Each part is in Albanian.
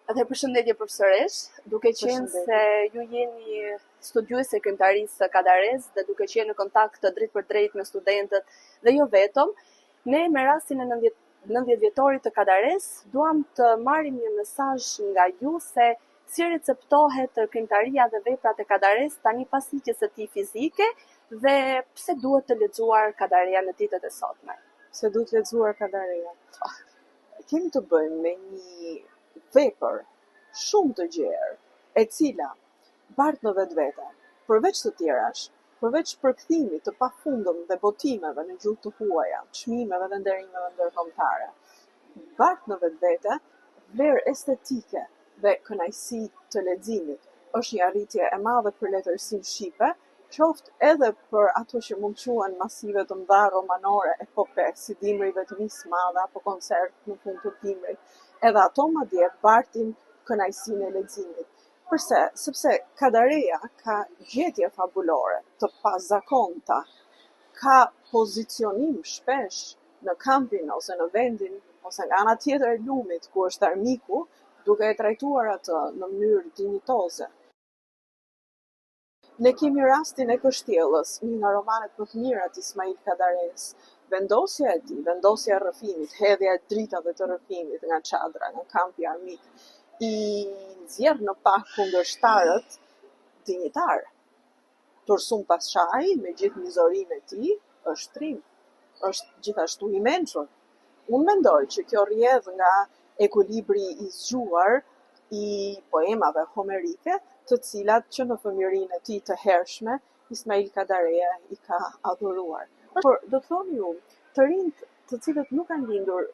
Dhe përshëndetje profesoreshë, duke qenë se ju jeni studiuese e krijimtarisë së Kadaresë dhe duke qenë në kontakt të drejtpërdrejtë me studentët dhe jo vetëm, ne me rastin e 90 90 vjetorit të Kadaresë duam të marrim një mesazh nga ju se si receptohet krijimtaria dhe veprat e Kadaresë tani pas ikjes së tij fizike dhe pse duhet të lexuar Kadareja në ditët e sotme. Pse duhet lexuar Kadareja? Kemi të bëjmë me një vepër shumë të gjerë, e cila bart në vetvete, përveç të tjerash, përveç përkthimit të pafundëm dhe botimeve në gjuhë të huaja, çmimeve dhe nderimeve ndërkombëtare, bart në vetvete vlerë estetike dhe kënaqësi të leximit. Është një arritje e madhe për letërsinë shqipe, qoftë edhe për ato që mund të quhen masive të mëdha romanore, epope, si Dimri i vetmisë së madhe apo Koncert në fund të dimrit. Edhe ato madje bartin kënaqësinë e leximit. Përse? Sepse Kadareja ka gjetje fabulore të pazakonta, ka pozicionim shpesh në kampin ose në vendin ose nga ana tjetër e lumit ku është armiku, duke e trajtuar atë në mënyrë dinjitoze. Ne kemi rastin e Kështjellës, një nga romanet më të mira të Ismail Kadaresë. Vendosja e tij, vendosja e rrëfimit, hedhja e dritave të rrëfimit nga çadra, nga kampi armik, i nxjerr në pah kundërshtarët dinjitarë. Tursun Pashai, me gjithë mizorinë e tij, është trim, është gjithashtu i mençur. Unë mendoj që kjo rrjedh nga ekuilibri i zgjuar i poemave homerike, të cilat që në fëmijërinë e tij të hershme Ismail Kadareja i ka adhuruar. Por do të thoni ju, të rinjtë të cilët nuk kanë lindur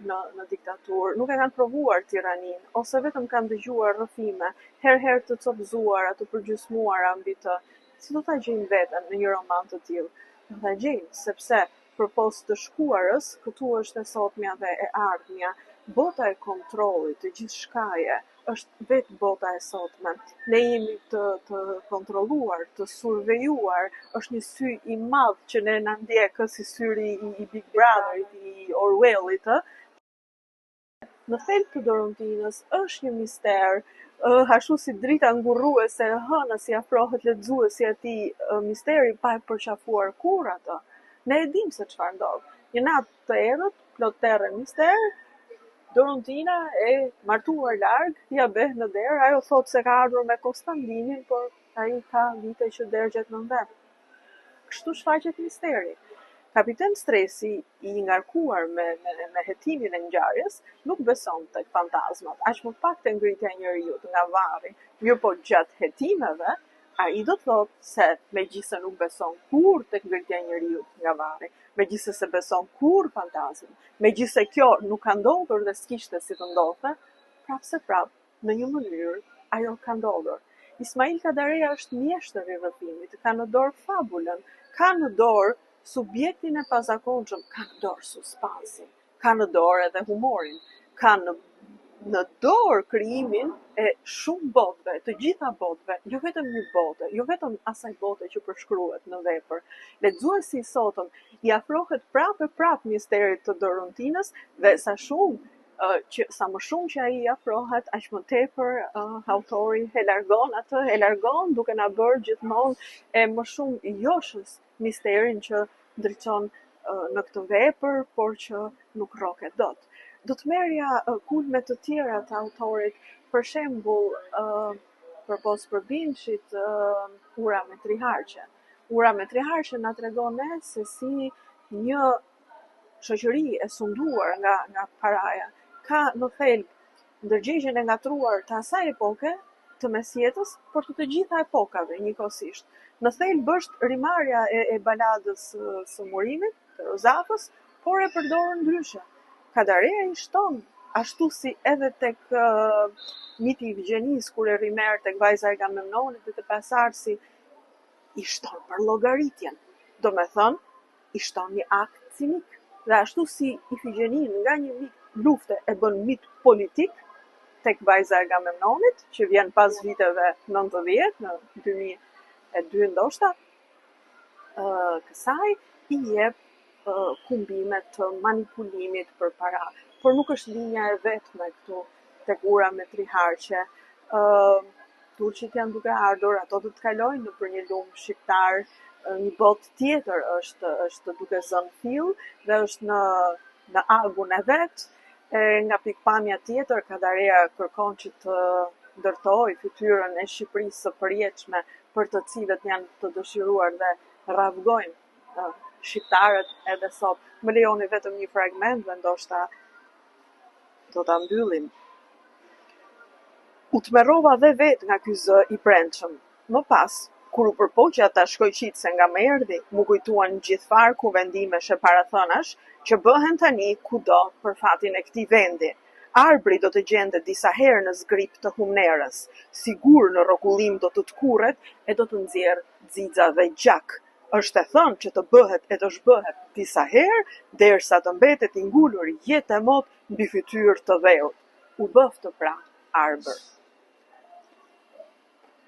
në në diktaturë, nuk e kanë provuar tiraninë ose vetëm kanë dëgjuar rrëfime, herë-herë të copëzuara, të përgjysmuara mbi të, si do ta gjejnë veten në një roman të tillë? Do ta gjejnë, sepse Përpos të shkuarës, këtu është e sotmja dhe e ardhmja. Bota e kontrollit të gjithçkaje është vetë bota e sotme. Ne jemi të të kontrolluar, të survejuar, është një sy i madh që ne na ndjek, si syri i, i Big Brotherit, i Orwellit, ë. Në thelb të Doruntinës është një mister, ashtu si drita ngurruese e hënës i afrohet lexuesi atij misteri pa e përqafuar kurrë atë. Ne e dimë se çfarë ndodh. Një natë të errët, plot terr e mister, Doruntina e martuar larg ia beh në derë, ajo thotë se ka ardhur me Kostandinin, por ai ka vite që dergjet nën dhe. Kështu shfaqet misteri. Kapiten Stresi, i ngarkuar me, me, me hetimin e ngjarjes, nuk beson tek fantazmat, aq më pak te ngritja e njeriut nga varri. Mirëpo gjatë hetimeve, ai do të thotë se megjithëse nuk beson kurrë tek ngritja e njeriut nga varri, megjithëse s'e beson kurrë fantazmën, megjithëse kjo nuk ka ndodhur dhe s'kishte si të ndodhte, prapëseprapë Në një mënyrë, ajo ka ndodhur. Ismail Kadareja është mjeshtër i rrëfimit, ka në dorë fabulën, ka në dorë subjektin e pazakonshëm, ka në dorë suspansin, ka në dorë edhe humorin, ka në në dorë krijimin e shumë botëve, të gjitha botëve, jo vetëm një bote, jo vetëm asaj bote që përshkruhet në vepër. Lexuesi i sotëm i afrohet prapë e prapë misterit të Doruntinës dhe sa shumë që sa më shumë që ai i afrohet, aq më tepër uh, autori e largon atë, e largon duke na bërë gjithmonë e më shumë joshës misterin që ndriçon uh, në këtë vepër, por që nuk rroket dot. Do të merrja uh, kulme të tjera të autorit, për shembull, uh, përpos përbindshit uh, Ura me tri harqe. Ura me tri harqe na tregon ne se si një shoqëri e sunduar nga nga paraja ka në thelb ndërgjegjen e ngatërruar të asaj epoke, të mesjetës, por të të gjitha epokave njëkohësisht. Në thelb është rimarrja e, e baladës së, së Murimit, të Rozafës, por e përdorur ndryshe. Kadareja i shton ashtu si edhe tek uh, miti i Ifigjenisë kur e rimerr tek vajza e Agamemnonit dhe te pasardhësi i shton përllogaritjen. Domethënë, i shton një akt cinik dhe ashtu si Ifigjeninë nga një mit lufte e bën mit politik tek vajza e Agamemnonit, që vjen pas viteve 90, në 2002 ndoshta, kësaj i jep kumbime të manipulimit për para. Por nuk është linja e vetme këtu. Tek ura me tri harqe. Ë Turqit janë duke ardhur, ato do të kalojnë nëpër një lumë shqiptar, një botë tjetër është është duke zënë fill dhe është në në agun e vet. E nga pikëpamja tjetër, Kadareja kërkon që të ndërtojë fytyrën e Shqipërisë së përjetshme për të cilët janë të dëshiruar dhe rravgojnë shqiptarët edhe sot. Më lejoni vetëm një fragment dhe ndoshta do ta mbyllim. U tmerrova dhe vetë nga ky zë i brendshëm. Më pas, kur u përpoqa ta shkoqit se nga më erdhi, m'u kujtuan gjithfarë kuvendimesh e parathënash që bëhen tani kudo për fatin e këtij vendi. Arbri do të gjendet disa herë në zgrip të humnerës. Si gur në rrokullimë do të tkurret e do të nxjerrë xixa dhe gjak. Është e thënë që të bëhet e të zhbëhet disa herë, derisa të mbetet i ngulur jetë e mot mbi fytyrë të dheut. U bëftë pra, Arbër.